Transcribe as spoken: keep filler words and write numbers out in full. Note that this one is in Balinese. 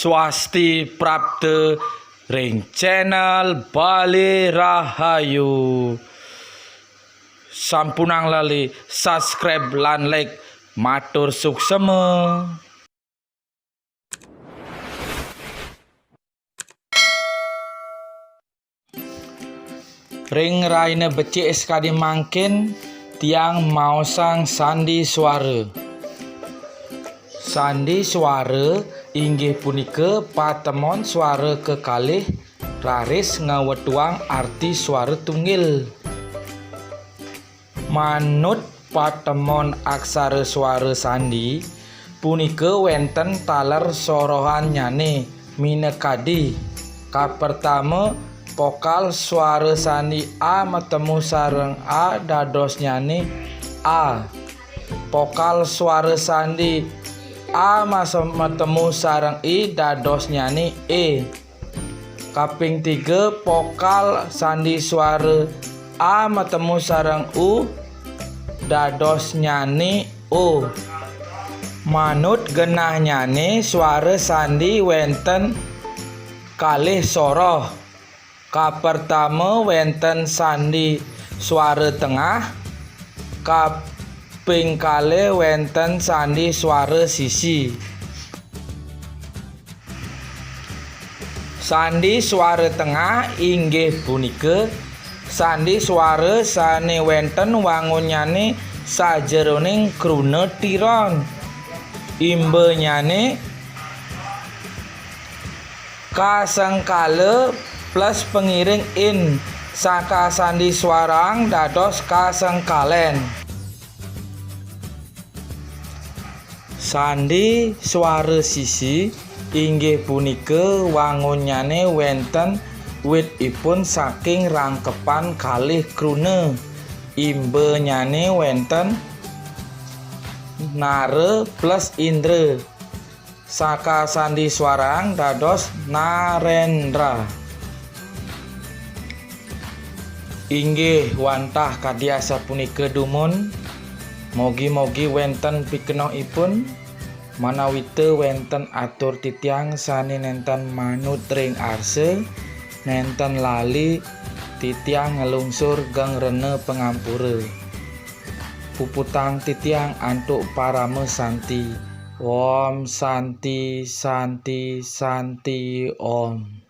Swasti prapta ring channel Bali Rahayu. Sampunang lali subscribe lan like, matur suksema. Ring rahina becik sakadi mangkin, tiang maosang sandi suara. Sandi suara inggih punika patemon suara kekalih raris ngwetuang arti suara tunggil. Manut patemon aksara suara sandi, punika wenten taler sorohannyane minakadi: kapertama, pokal suara sandi A matemu sareng A dadosnyane A. Pokal suara sandi A masa-, matemu sareng I dadosnyane E. Kaping tiga, pokal sandi suara A matemu sareng U dadosnyane O. Manut genahnyane, suara sandi wenten kalih soroh. Kapertama wenten sandi suara tengah, kaping kalih wenten sandi suara sisi. Sandi suara tengah inggih punika sandi suara sane wenten wangunnyane sajeroning kruna tiron. Imbanyane kasengkala plus pangiring in, saka sandi suarang dados kasengkalen. Sandi suara sisi inggih punika wangunnyane wenten witipun saking rangkepan kalih kruna. Imbanyane wenten nara plus indra. Saka sandi suarang dados Narendra. Inggih wantah kadi asapunika dumun, mogi-mogi wenten pikenohipun, manawita wenten atur titiang sane nenten manut ring arsa, nenten lali titiang nglungsur geng rena pangampura. Puputang titiang antuk parama santi. Om Santi, Santi, Santi, Om.